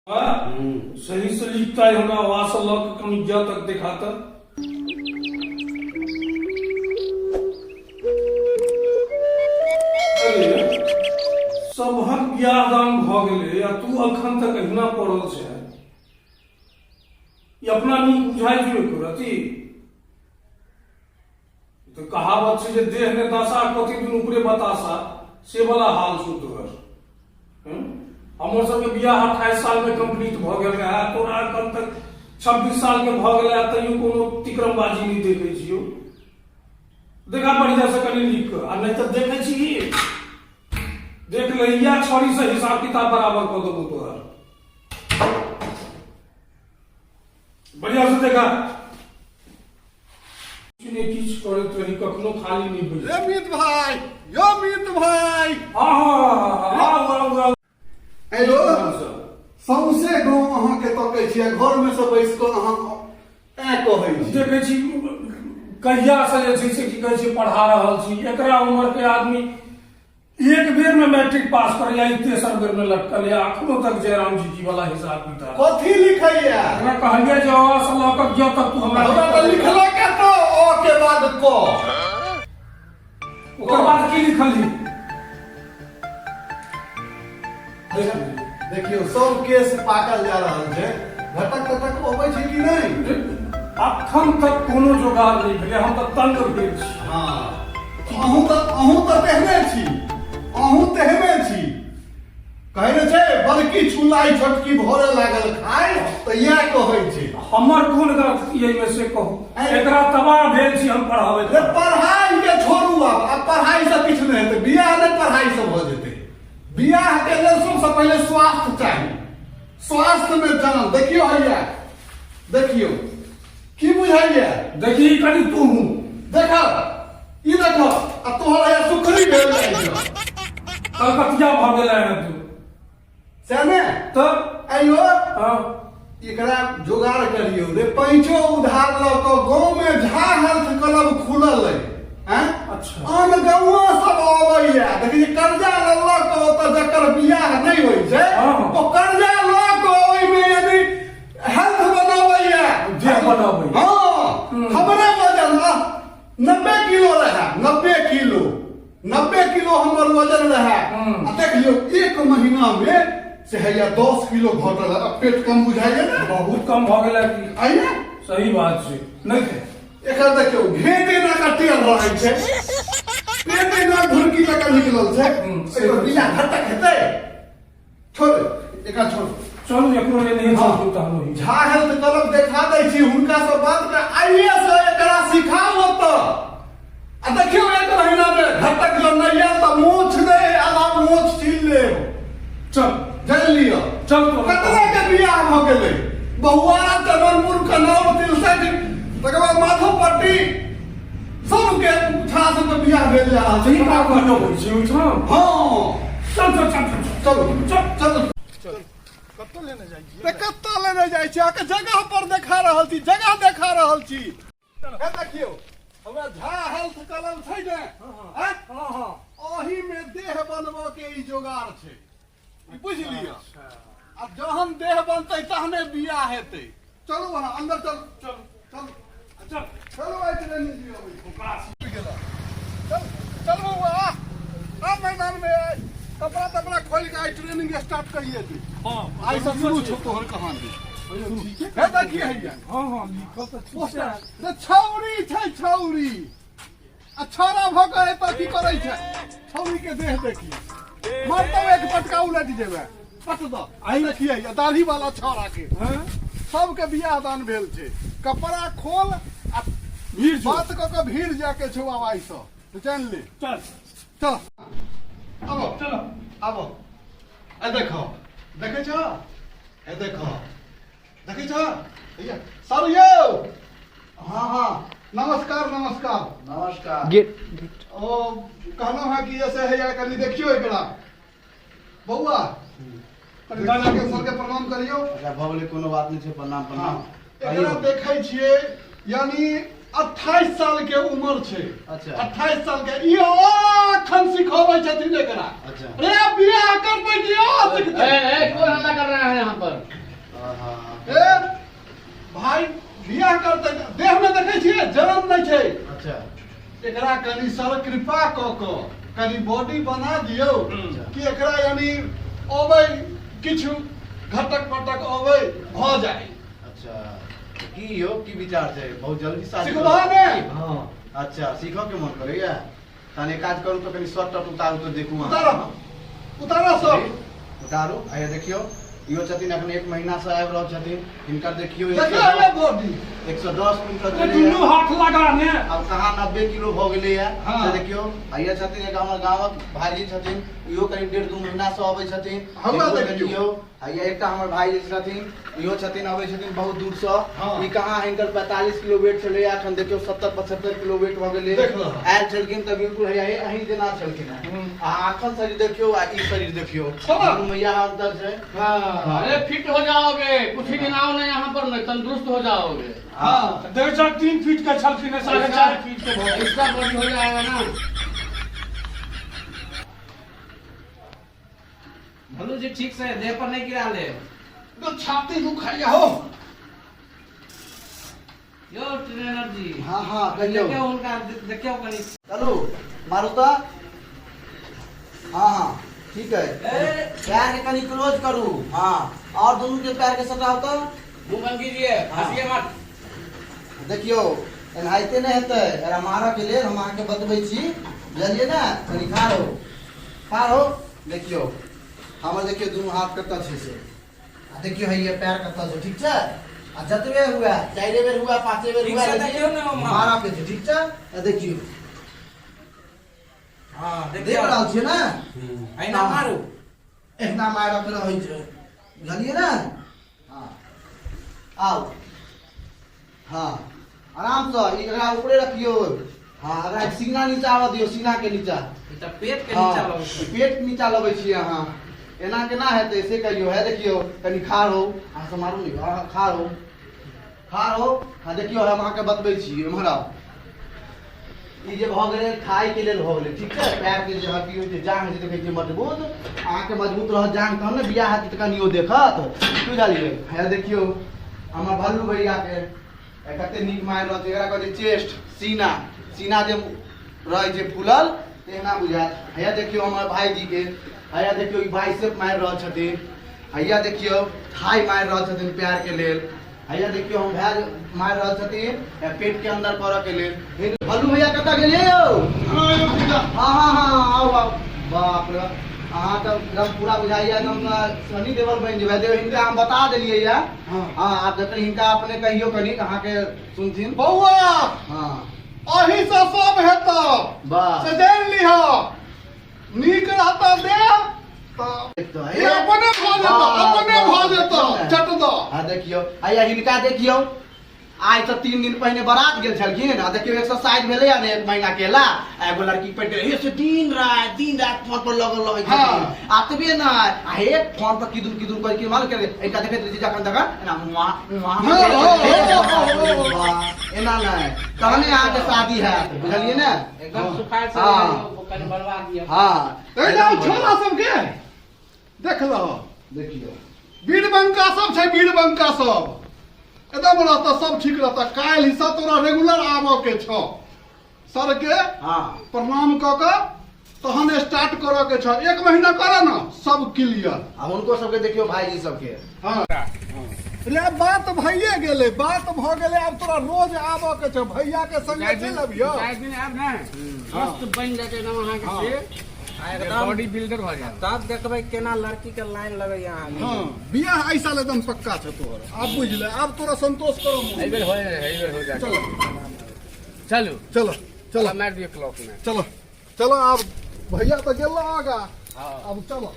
सही से लिखता है हमरा आवाज से लऽ के कनी ज तक दिखाता। अरे सबहक बियाह दान भऽ गेलै आ तू अखन तक अहिना पड़ल छै। ई अपना नीक बुझाइ छौ एको रति? तऽ कहावत छै जे देह ने दशा कथी दुनू ऊपरे बतासा, से वाला हाल छौ तोहर। हमर सबके बियाह 28 साल में कंप्लीट भऽ गेल रहै, तोरा एखन तक 26 साल के भऽ गेलै, तैयो कोनो तिक्रमबाजी नहि देखै छियौ। देखा बढ़िया से कनि लिख कऽ, आ नहि तऽ देखै छी देख ले इएह छड़ी से हिसाब किताब बराबर कऽ देबो तोहर। बढ़िया से देखा ने किछु करैत रही, कखनो खाली नहि बैस। रे मीत भाई, यो मीत भाई। हाँ हाँ हाँ, आउ आउ आउ। हेलो, सौंसे गाँव अहाँके तकै छियै, घर में से बैस कऽ अहाँ ऐ कहै छी। देखै छी कहिया से जे छै से की कहै छै पढ़ा रहल छी। एकरा उम्र के आदमी एक बेर में मैट्रिक पास करैया, ई तेसर बेर में लटकल या अखनो तक जयराम जी की वाला हिसाब किताब। कथी लिखैया? एकरा कहलियै जे अ से लऽ कऽ ज तक तू हमरा हमरा तऽ लिखला के तो अ के बाद क, ओकर बाद की लिखलही? देखियौ सब केस पाकल जा रहल छै, घटक तटक अबै छै कि नहि? अखन तक कोनो जोगाड़ नहि भेलै, हम तऽ तंग भेल छी। हँ, अहूँ तऽ तेहने छी, अहूँ तेहने छी। कहै ने छै बड़की चुलाई छोटकी भरे लागल खाय, तऽ इएह कहै छै। हमर कोन गलती एहिमे से कहू? एकरा तबाह भेल छी हम पढ़ाबै। रे पढ़ाई के छोड़ू, आब पढ़ाई से किछु नहि हेतै। बियाह नहि पढ़ाई से भऽ जेतै। बियाह के लेल सबसे पहिले स्वास्थ्य चाही, स्वास्थ्य में जान। देखियो हैया, देखियो की बुझाइया? देखी कनि तू देख, ई देख, आ तोहर हैया सुखरी भेल जाइ छौ, कलकतिया भऽ गेल है तू सएह ने? तऽ आइयो हाँ। एकरा जोगाड़ करियौ रे, पैंचो उधार लऽ कऽ गाँव में झा हेल्थ क्लब खुलल अइ। आँय? अच्छा। आन गौआ सब अबैया, देखै छी कर्जा लऽ लऽ कऽ ओतऽ जकर बियाह नहि होइ छै हाँ। ओ कर्जा लऽ कऽ ओहिमे यानी हेल्थ बनाबैया, देह बनाबैया। हाँ, हमरे वजन 90 किलो रहै, 90 किलो, 90 किलो हमर वजन रहै। आ देख लियौ एक महीना में से हैया 10 किलो घटल है। अब पेट कम बुझाइए ने? बहुत कम भऽ गेल की? आइए। सही बात छै। नहि एकर देखियौ घेट एना का टेढ़ रहै छै, पेट एना ढुरकी जकाँ निकलल छै। एकर बिया घटक हेतै? छोड़ एकरा, छोड़। चलू एकरो लेल नहि। हाँ। चलू तहन ओहि झा हेल्थ क्लब देखा दै छी, हुनका से बात कर आइए से एकरा सिखाउ ओतऽ। आ देखियौ एक महीना में घटक जब नहीं आयल तऽ मोछ नहि, आधा मोछ छीन लेब। चल जानि लिअ। चल तो। कतना के बियाह भऽ गेलै बहुआरा, चमनपुर, कन्नौर, तिलसठ, तकर बाद माधोपट्टी, सबके झा सबके बियाह भेल जा रहल छै। ठीक बात कहलो होइ छै ओहिठाम। हँ। चल चल चल चल। चलू। चल। चलू। कतऽ लेने जाइ छियै? तऽ कतऽ लेने जाइ छी? अहाँके जगह पर देखा रहल छी, जगह देखा रहल छी। हे देखियौ, हमरा झा हेल्थ क्लब छै ने? आँय? हँ हँ। ओही में देह बनबऽ के ई जोगाड़ छै, ई बुझि लिअ। आ जहन देह बनतै तहने बियाह हेतै। चलू अहाँ अंदर चलू, चलू। चलू। चल। चलू, आइ ट्रेनिंग दिअ अबै छी। गेला। चल चल बौआ, आ आ मैदान में आइ कपड़ा तपड़ा खोलि के आइ ट्रेनिंग स्टार्ट करिए दे। हँ। आइ से शुरू छौ तोहर कहानी। हे देखिए हैया। हँ हँ, लिखल तऽ ठीक छै। तऽ छौरी छै छौरी, आ छौरा भऽ कऽ एतऽ की करै छै? छौरी के देह देखी, मरतौ एक पटका उलटि जेबै पट दऽ। आइ देखिए हैया दाढ़ी वाला छौरा के। हँ। सबके बियाह दान भेल छै। कपड़ा खोल आ भीड़ जो। बात कऽ कऽ भीड़ जाके छौ आब आइ सँ, तऽ जानि ले। चल। चल आबो। चल। आबो, आ देखो, देखै छौ? हे देखो, देखै छौ हैया सर यौ। हाँ हाँ, नमस्कार नमस्कार। नमस्कार। गेट। ओ कहलहुँ हँ कि जैसे हैया कनि देखियौ एकरा। बौआ, कनि दादा के, सर के प्रणाम करियौ। अच्छा, भऽ गेलै, कोनो बात नहि छै, प्रणाम प्रणाम। एकरा देखै छियै यानी 28 साल के उम्र छै। अच्छा। 28 साल के ई अखन सिखबै छथिन एकरा। अच्छा। रे बियाह करबै कि ओ सिखतै? ए, ए, कौन हल्ला कर रहा है यहाँ पर? आहा। ए भाई, बियाह करतै, देह में देखै छियै जरम नहि छै। अच्छा। एकरा कनि सर कृपा कऽ कऽ कनि बॉडी बना दियौ कि एकरा यानी अबै किछु घटक पटक अबै भऽ जाय। अच्छा, की यौ, की विचार छै? बहुत जल्दी शादी सिखबह ने? हँ। अच्छा, सीखऽ के मन करैया? तहन एक काज करू तऽ कनि शर्ट टट उतारू तऽ देखू अहाँ। उतारऽ, उतारऽ सब। उतारू। आइया देखियौ, इहो छथिन, अखन एक महीना से आबि रहल छथिन। हिनकर देखियौ, देखियौ एने बॉडी। 110 क्विंटल ए, दुनू हाथ लगा ने। आब कहाँ 90 किलो भऽ गेलैया। हाँ। से देखियौ, आइया छथिन एक हमर गामक भाईजी छथिन, इहो करीब 1.5-2 महीना से अबै छथिन। हमरा इहो देखियौ। आइया एकटा हमर भाई जे छथिन, इहो छथिन, अबै छथिन बहुत दूर से। हाँ। ई कहाँ, हिनकर 45 किलो वेट छलैया, अखन देखियौ 70-75 किलो वेट भऽ गेलै। देख लह। आयल छलखिन तऽ बिल्कुल हैया अहीं जेना छलखिन हेँ। आ अखन शरीर देखियौ आ ई शरीर देखियौ, छोड़ो। दुनू मे इएह अंतर छै। हाँ। अरे फिट हो जाओगे, कुछ ही दिन आओ ना यहाँ पर, नहीं तंदुरुस्त हो जाओगे। हाँ। देखै छह, 3 फीट के छलखिन हेँ, 4.5 फीट के भऽ गेल। ऐसा बॉडी हो जाएगा ना। भल्लू जी, ठीक से देह पर नहीं गिरा ले। तो छाती दुखाइया हो। यो ट्रेनर जी। हाँ हाँ, कहियौ। देखियौ हुनका, देखियौ कनि। चलू, मारू तऽ। हाँ हाँ, ठीक है। पैर के कनि क्लोज करू। हाँ, और दुनू के पैर के सटाउ तऽ। मुंह बंद कीजिए। हाँ। हंसिए मत। देखियौ, एनाहिते नहि हेतै। एकरा मारऽ के लेल हम अहाँके बतबै छी, बुझलियै ने? कनि ठाढ़ हो, ठाढ़ हो। देखियौ हमर, देखियौ दुनू हाथ कतऽ छै से, आ देखियौ हैया पैर कतऽ छै, ठीक छै? आ जतबे हुए, 4 बेर हुए, 5 बेर ठीक हुए, से लेकिन देखियौ ने मामा। मारऽ के छै, ठीक छै? आ देखियौ। हाँ, देख देखियौ। रहल छियै ने? एहिना मारू। एहिना मारऽ के रहै छै, बुझलियै ने? हाँ, आउ। हाँ, आरामसँ ई एकरा ऊपरे रखियौ। हाँ, एकरा सीना नीचा आबऽ दियौ, सीना के नीचा। ई तऽ पेट के हाँ, नीचा लगै छै। पेट नीचा लबै छियै अहाँ, एना केना हेतै से कहियौ। है देखियौ, कनि खाड़ हो, अहाँ से मारू नहि, अहाँ खाड़ हो, खाड़ हो। हाँ, देखियौ, हम अहाँके बतबै छी, एम्हर आउ। ई जे भऽ गेलै, खाय के लेल भऽ गेलै, ठीक छै? पैर के जे हड्डी होइ छै, जाँघ जे देखै छियै मजबूत, अहाँके मजबूत रहत जाँघ तहन ने बियाह हेतै तऽ कनियो देखत, की बुझलियै? है देखियौ हमर भल्लू भैया के कते नीक मारि रहल छै। एकरा कहै छै चेस्ट, सीना। सीना जे रहै छै फूलल तऽ एना बुझायत। हैया देखियौ हमर भाईजी के, हैया देखियौ, ई बाइसेप मारि रहल छथिन। हैया देखियौ, थाई मारि रहल छथिन पैर के लेल। हैया देखियौ, हम भाय मारि रहल छथिन पेट के अंदर करऽ के लेल। भल्लू भैया कतऽ गेलियै यौ? हाँ हाँ हाँ, आउ आउ। बाप रे, अहाँ तऽ एकदम पूरा बुझाइया एकदम सनी देवल बनि जेबै। देखियौ, हिनका हम बता देलियै या। हाँ, आब देखियौ हिनका, अपने कहियौ कनि, अहाँके सुनथिन। बौआ। हाँ। अही से सब हेतौ। वाह। से जानि लिह, नीक रहतौ देह तऽ ई अपने भऽ जेतौ, अपने भऽ जेतौ चट दऽ। हाँ, देखियौ, आइया हिनका देखियौ, आइ से 3 दिन पहिने बारात गेल छलखिन आ देखियौ एक्सरसाइज भेलै या ने एक महीना केला, आ एगो लड़की पटि गेलै से दिन राति, दिन राति फोन पर लगल रहै छथिन। हाँ। आ तबे नहि, आ हे फोन पर किदुन किदुन करै कि मालूम केले, एकटा देखैत रहै छी जखन तखन एना मुआ मुआ। हाँ, हाँ, हाँ, हाँ, हाँ। एना नहि, तहने अहाँके शादी हैत, बुझलियै ने? एकदम सुखायल से हाँ। कनि बनवा दिअ। हाँ। एहि जाउ, छोरा सबके देख लहो। देखियौ। बीरबंका सब छै, बीरबंका सब एकदम रहतऽ, सब ठीक रहतऽ। काल्हि से तोरा रेगुलर आबऽ के छौ, सर के हाँ। प्रणाम कऽ कऽ तहन स्टार्ट करऽ के छौ। एक महीना करऽ ने, सब क्लियर। आ हुनको सबके देखियौ, भाईजी सबके। हाँ रे, बात भइए गेलै, बात भऽ गेलै। आब तोरा रोज आबऽ के छौ, भैया के संगे चलि अबियौ। 4 दिन आयब ने, स्वस्थ बनि जायत एकदम अहाँके से एकदम बॉडी बिल्डर भऽ जायत। तब देखबै केना लड़की के लाइन लगैया अहाँके। हाँ, बियाह एहि साल एकदम पक्का छौ तोहर, आब बुझि ले, आब तोरा संतोष करो मोन। एहि बेर हो, एहि बेर हो जायत। चलो। चलू। चलो चलो। मारि दियौ क्लॉक मे। चलो चलो, आब भैया तऽ गेल आगा, आब चलो।